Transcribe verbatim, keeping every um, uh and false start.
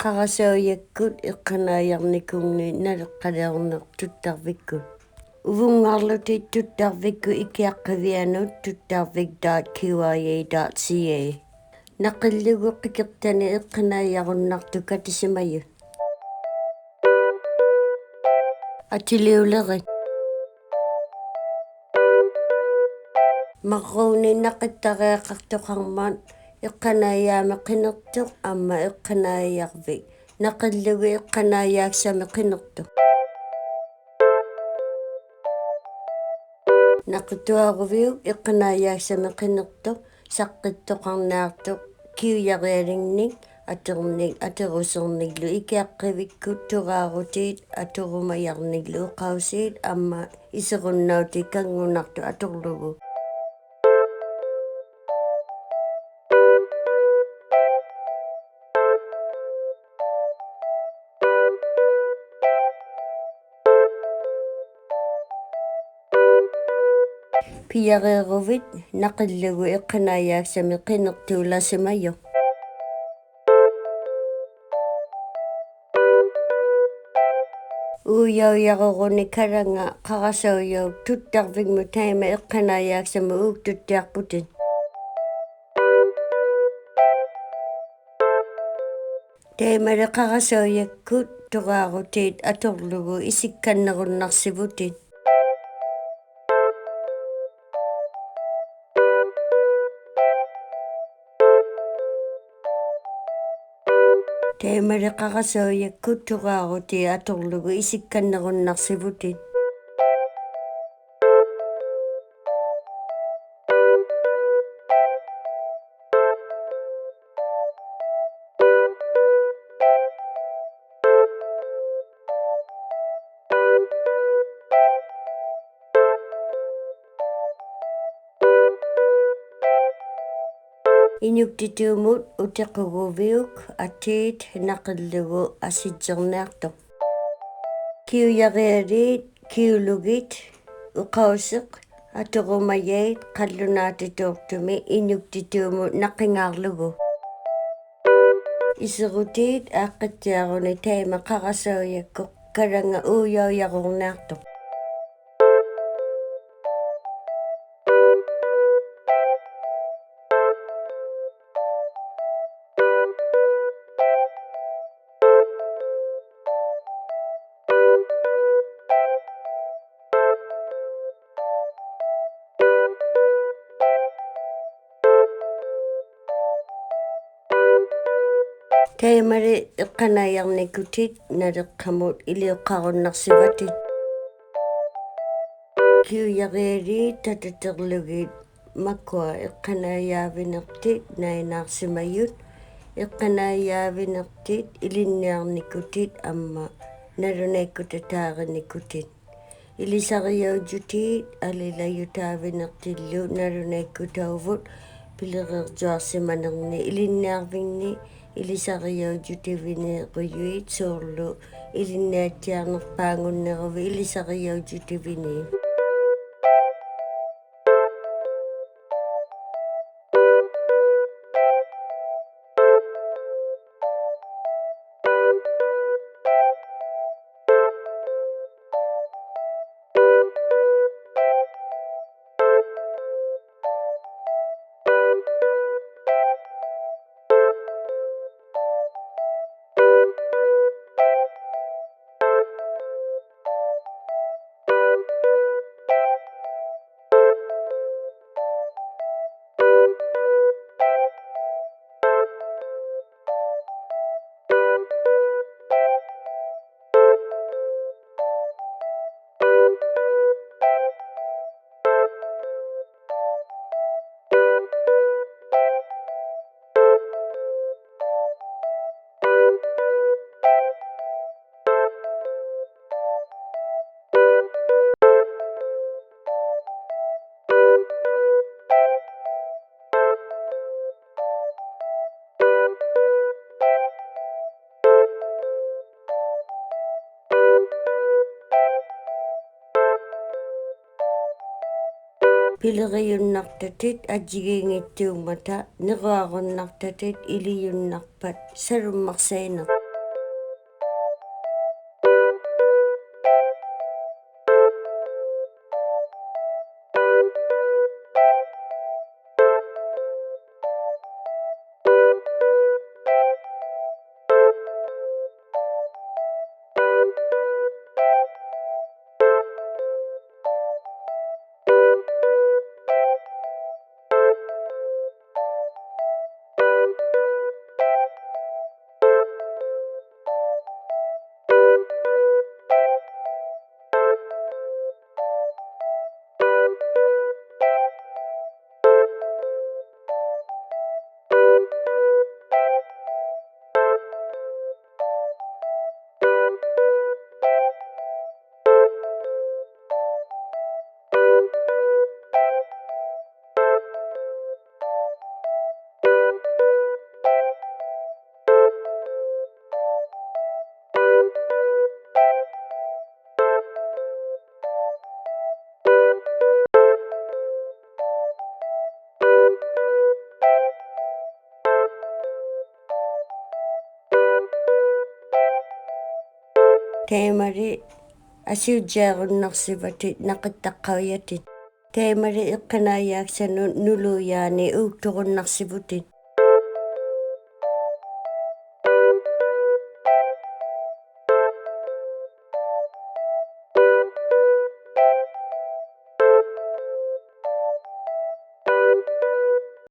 ᖃᕋᓴᐅᔭᒃᑯᑦ ᐃᖅᑲᓇᐃᔭᕐᓂᑯᖕᓂᒃ ᓇᓕᖅᑲᓕᐅᕐᓂᖅ ᑐᑦᑕᕐᕕᒃᑯᑦ. ᐅᕗᙵᕐᓗᑎᑦ ᑐᑦᑕᕐᕕᒃᑯᑦ ᐃᑭᐊᖅᑭᕕᐊᓄᑦ ᑐᑦᑕᕐᕕᒃ dot Q I A dot C A. ᓇᕿᓪᓗᒍ ᕿᑭᖅᑕᓂᒃ ᐃᖅᑲᓇᐃᔭᕈᓐᓇᖅᑐᖅ ᑲᑎᓯᒪᔪᑦ. ᐊᑎᓕᐅᓕᕆᑦ. ᒪᕐᕉᓐᓂᒃ ᓇᕿᑦᑕᕆᐊᖃᖅᑐᖃᕐᒪᑦ ᐃᖅᑲᓇᐃᔮᒥᖃᕐᓂᖅᑐᖅ ᐊᒻᒪ ᐃᖅᑲᓇᐃᔭᕐᕕᒃ. ᓇᕿᓪᓗᒍ ᐃᖅᑲᓇᐃᔮᒃᓴᒥᖃᕐᓂᖅᑐᖅ. ᓇᕿᑐᐊᕈᕕᐅᒃ ᐃᖅᑲᓇᐃᔮᒃᓴᒥᖃᕐᓂᖅᑐᖅ ᓴᖅᑭᑦᑐᖃᕐᓂᐊᖅᑐᖅ ᑭᐅᔭᕆᐊᓕᖕᓂᒃ ᐊᑐᕐᓂᒃ ᐊᑐᕈᓯᕐᓂᒡᓗ ᐃᑭᐊᖅᑭᕕᒃᑯᑦ ᑐᕌᕈᑏᑦ ᐊᑐᕈᒪᔭᕐᓂᒡᓗ ᐅᖃᐅᓰᑦ ᐊᒻᒪ ᐃᓯᕈᓐᓇᐅᑏᑦ ᑲᙳᓇᖅᑐᖅ ᐊᑐᕐᓗᒍ. ᐱᔭᕇᕈᕕᑦ ᓇᕿᓪᓗᒍ ᐃᖅᑲᓇᐃᔮᒃᓴᒥᖃᕐᓂᖅᑑᓚᓯᒪᔪᖅ. ᐆᔭᐅᔭᕈᕈᓂ ᑲᓚᖓ ᖃᕋᓴᐅᔭᐅᑉ ᑐᑦᑕᕐᕕᖕᒧᑦ ᑕᐃᒪ ᐃᖅᑲᓇᐃᔮᒃᓴᒧᑦ ᐆᒃᑐᑦᑎᐊᖅᐳᑎᑦ. ᑕᐃᒪᓕ ᖃᕋᓴᐅᔭᒃᑯᑦ ᑐᕌᕈᑏᑦ ᐊᑐᕐᓗᒍ ᐃᓯᒃᑲᓐᓂᕈᓐᓇᖅᓯᕗᑎᑦ. ᑕᐃᒪᓕ ᖃᕋᓴᐅᔭᒃᑯᑦ ᑐᕌᕈᑏᑦ ᐊᑐᕐᓗᒍ ᐃᓯᒃᑲᓐᓂᕈᓐᓇᖅᓯᕗᑎᑦ. ᐃᓄᒃᑎᑑᒧᑦ ᐅᑎᖁᒍᕕᐅᒃ ᐊᑏᑦ ᓇᕿᓪᓗᒍ ᐊᓯᔾᔨᕐᓂᐊᖅᑐᖅ. ᑭᐅᔭᕆᐊᓖᑦ, ᑭᐅᓗᒋᑦ, ᐅᖃᐅᓯᖅ, ᐊᑐᕈᒪᔭᐃᑦ ᖃᓪᓗᓈᑎᑑᖅᑐᒥᒃ ᐃᓄᒃᑎᑑᒧᑦ ᓇᕿᖔᕐᓗᒍ. ᐃᓯᕈᑏᑦ ᐋᖅᑭᑦᑎᐊᕈᓂ ᑕᐃᒪ ᖃᕋᓴᐅᔭᒃᑯᑦ ᑲᓚᖓ ᐆᔭᐅᔭᕈᕐᓂᐊᖅᑐᖅ. ᑕᐃᒪᓕ ᐃᖅᑲᓇᐃᔭᕐᓂᑯᑎᑦ ᓇᓕᖅᑲᒧᑦ ᐃᓕᐅᖅᑲᕈᓐᓇᖅᓯᕙᑎᑦ. ᑭᐅᔭᕆᐊᓖᑦ ᑕᑐᑎᕐᓗᒋᑦ ᒪᑯᐊ ᐃᖅᑲᓇᐃᔮᕕᓂᖅᑎᑦ ᓇᐃᓈᖅᓯᒪᔪᑦ. ᐃᖅᑲᓇᐃᔮᕕᓂᖅᑎᑦ ᐃᓕᓐᓂᐊᕐᓂᑯᑎᑦ ᐊᒻᒪ ᓇᓗᓇᐃᒃᑯᑕᑖᕆᓂᑯᑎᑦ. ᐃᓕᓴᕆᔭᐅᔾᔪᑏᑦ ᐊᓕᓚᔪᑖᕕᓂᖅᑎᓪᓗ ᓇᓗᓇᐃᒃᑯᑕᐅᕗᑦ ᐱᓕᕆᕐᔪᐊᖅᓯᒪᓂᕐᓂᒃ ᐃᓕᓐᓂᐊᕐᕕᖕᓂᒃ ᐃᓕᓴᕆᔭᐅᔾᔪᑎᕕᓂᕈᔪᐃᑦ ᓲᕐᓗ ᐃᓕᓐᓂᐊᑦᑎᐊᕐᓂᖅᐹᖑᓐᓂᕈᕕᑦ ᐃᓕᓴᕆᔭᐅᔾᔪᑎᕕᓃᑦ. ᐱᓕᕆᔪᓐᓇᖅᑕᑎᑦ ᐊᔾᔨᒌᙱᑦᑑᒻᒪᑕ, ᓂᕈᐊᕈᓐᓇᖅᑕᑎᑦ ᐃᓕᔪᓐᓇᖅᐸᑦ ᓴᓗᒻᒪᖅᓴᐃᓂᖅ. ᑕᐃᒪᓕ ᐊᓯᐅᔾᔨᐊᕈᓐᓇᖅᓯᕙᑎᑦ ᓇᖃᑦᑕᖅᑲᐅᔭᑎᑦ. ᑕᐃᒪᓕ ᐃᖅᑲᓇᐃᔮᒃᓴᓄᑦ ᓄᓗᔮᓂ ᐆᒃᑐᕈᓐᓇᖅᓯᕗᑎᑦ.